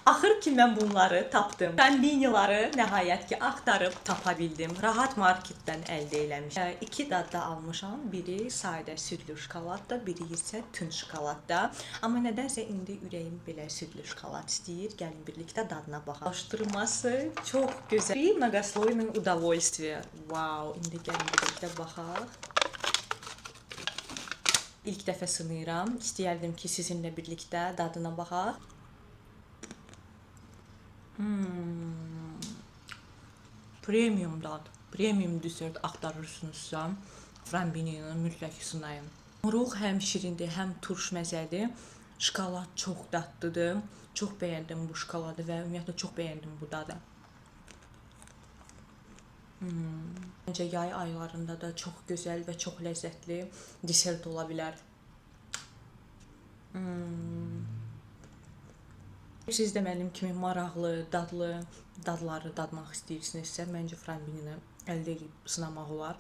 Axır ki mən bunları tapdım. Frambiniləri nəhayət ki axtarıb tapa bildim. Rahat marketdən əldə eləmişəm. İki dadda almışam. Biri sadə südlü şokoladda, biri isə tünd şokoladda. Amma nədənsə indi ürəyim belə südlü şokolad istəyir. Gəlin birlikdə dadına baxaq. Araşdırması çox gözəl. Bir многослойное удовольствие. Wow, indi gəlin birlikdə baxaq. İlk dəfə sınayıram. İstəyərdim ki, sizinlə birlikdə dadına baxaq. Premium dad, premium desert axtarırsınızsa, Frambinini mütləq sınayın. Moruq həm şirindir, həm turş məzəli. Şokolad çox dadlıdır. Çox bəyəndim bu şokoladı və ümumiyyətlə çox bəyəndim bu dadı. Məncə yay aylarında da çox gözəl və çox ləzzətli desert ola bilər. Siz də mənim kimi maraqlı, dadlı dadları dadmaq istəyirsinizsə, məncə Frambinini əldə edib sınamaq olar.